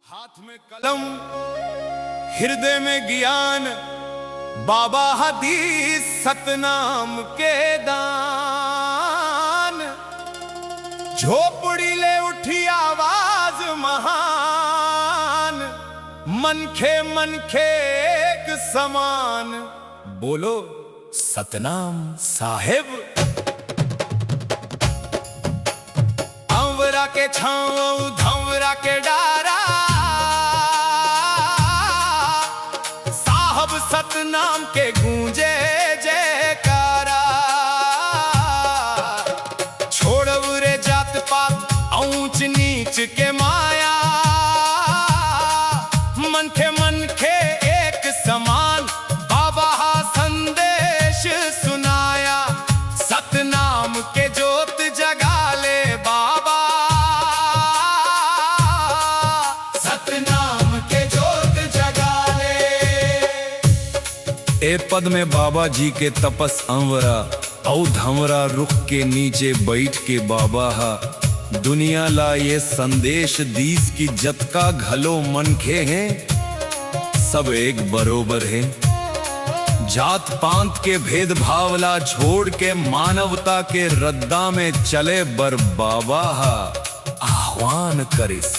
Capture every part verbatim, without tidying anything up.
हाथ में कलम, हिरदे में गियान, बाबा ह दीस सतनाम के दान। झोपड़ी ले उठी आवाज महान, मनखे मनखे एक समान। बोलो सतनाम साहेब। अंवरा के छांव, धंवरा के डारा, साहब सतनाम के गूंजे जयकारा। छोड़व रे जात पात, ऊंच नीच के माया, मनखे मनखे एक समान। बाबा हा संदेश सुनाया, सतनाम के जोत जगा ले बाबा, सतनाम के जोत जगा ले। ए पद में बाबा जी के तपस अंवरा अउ धंवरा रुख के नीचे बइठ के बाबा ह दुनिया ला ये संदेश दीस कि जतका घलो मनखे हे, सब एक बरोबर हे। जात पांत के भेदभाव ला छोड़ के मानवता के रद्दा में चले बर बाबा ह आह्वान करिस।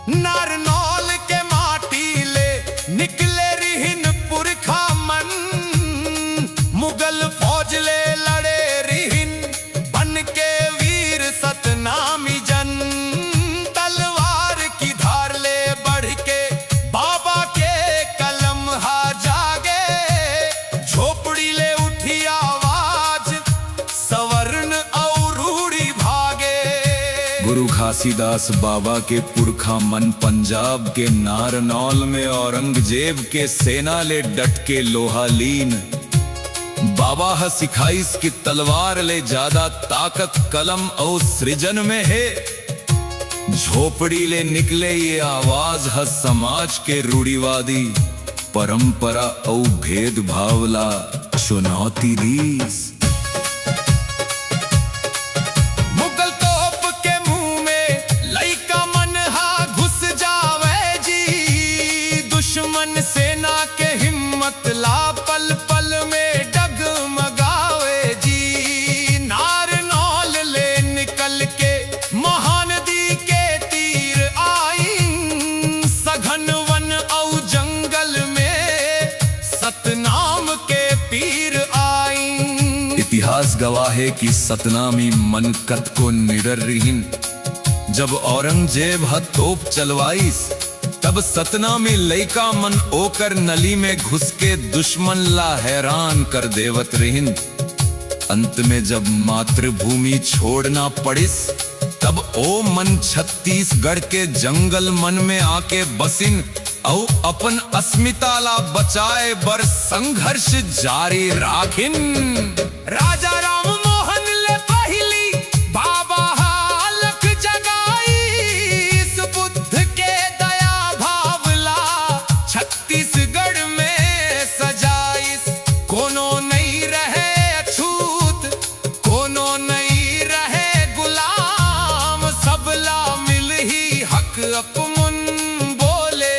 नारनौल के माटी ले निकले रिहिन पुरखा मन, मुगल फौज ले लड़े रिहिन, बन के वीर सतनामी जन। तलवार की धार ले बढ़ के बाबा के कलम हा जागे, झोपड़ी ले उठी आवाज, सवर्ण अउ रूढ़ी भागे। गुरु घासीदास बाबा के पुरखा मन पंजाब के नारनौल में औरंगजेब के सेना ले डट के लोहा लीन। बाबा ह सिखाइस कि तलवार ले जादा ताकत कलम अउ सृजन में हे। झोपड़ी ले निकले ये आवाज ह समाज के रूढ़िवादी परंपरा अउ भेदभाव ला चुनौती दीस। मुगल तोप के मुंह में लइका मन हा घुस जावे जी, दुश्मन सेना के हिम्मत ला पल पल में डगमगावे जी। नारनौल ले निकल के महानदी के तीर आइन, सघन वन अउ जंगल में सतनाम के पीर आइन। इतिहास गवाह हे कि सतनामी मन कतको निडर रिहिन। जब औरंगजेब ह तोप चलवाइस, तब सतनामी लइका मन ओकर नली में घुस के दुश्मन ला हैरान कर देवत रिहिन। अंत में जब मातृभूमि छोड़ना पड़िस, तब ओ मन छत्तीसगढ़ के जंगल मन में आके बसिन अउ अपन अस्मिता ला बचाए बर संघर्ष जारी राखिन। राजा राम मोहन ले पहिली बाबा हा अलख जगाइस, बुद्ध के दया भाव ला छत्तीसगढ़ में सजाइस। कोनो नइ रहे अछूत, कोनो नइ रहे गुलाम, सबला मिलही हक अपमुन, बोले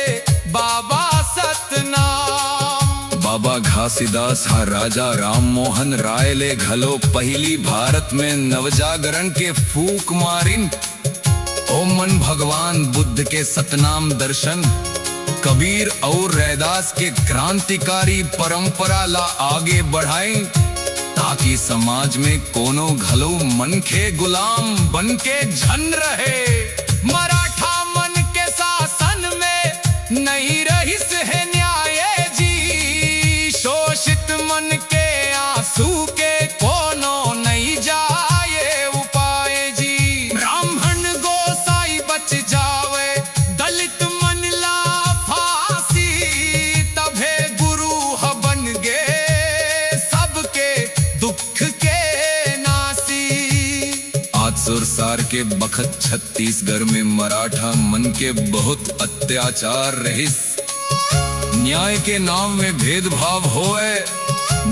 बाबा सतनाम। बाबा घासीदास ह राजा राममोहन राय ले घलो पहिली भारत में नवजागरण के फूंक मारिन। ओमन भगवान बुद्ध के सतनाम दर्शन, कबीर अउ रैदास के क्रांतिकारी परंपरा ला आगे बढ़ाइन, ताकि समाज में कोनो घलो मनखे गुलाम बन के झन रहे। मराठा मन के शासन में नइ रहिस हे न्याय जी, शोषित मन के आंसू के कोनो नइ जाए उपाय जी। ब्राह्मण गोसाई बच जावे, दलित मन ला फांसी, तभे गुरु ह बन गे सबके दुख के नासी। आज सुरसार के बखत छत्तीसगढ़ में मराठा मन के बहुत अत्याचार रहिस। न्याय के नाम में भेदभाव होवय,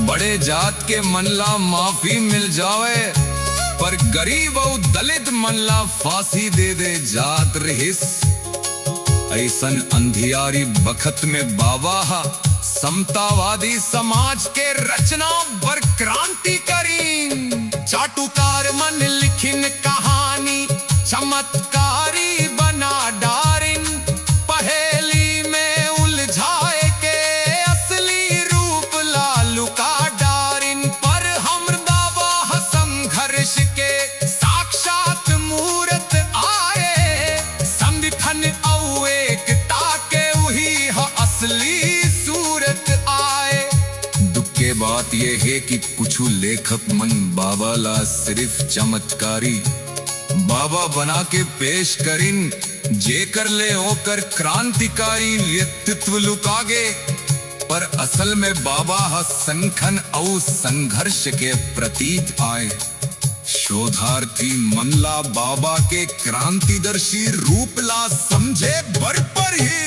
बड़े जात के मन ला माफी मिल जावय, पर गरीब अउ दलित मन ला फांसी दे दे जात रहिस। अइसन अंधियारी बखत में बाबा ह समतावादी समाज के रचना बर क्रांति करिन। चाटुकार मन लिखिन कहानी, चमत्कारी बना डारिन। पहेली में उलझाए के असली रूप ला लुका डारिन। पर हमर बाबा ह संघर्ष के साक्षात मूरत आए। संगठन अउ एकता के उही ह असली सूरत आए। दुख के बात ये हे कि कुछु लेखक मन बाबा ला सिरिफ चमत्कारी बाबा बना के पेश करिन, जेकर ले ओकर क्रांतिकारी व्यक्तित्व लुका गे। पर असल में बाबा ह संगठन अउ संघर्ष के प्रतीक आए। शोधार्थी मन ला बाबा के क्रांतिदर्शी रूप ला समझे बर परही।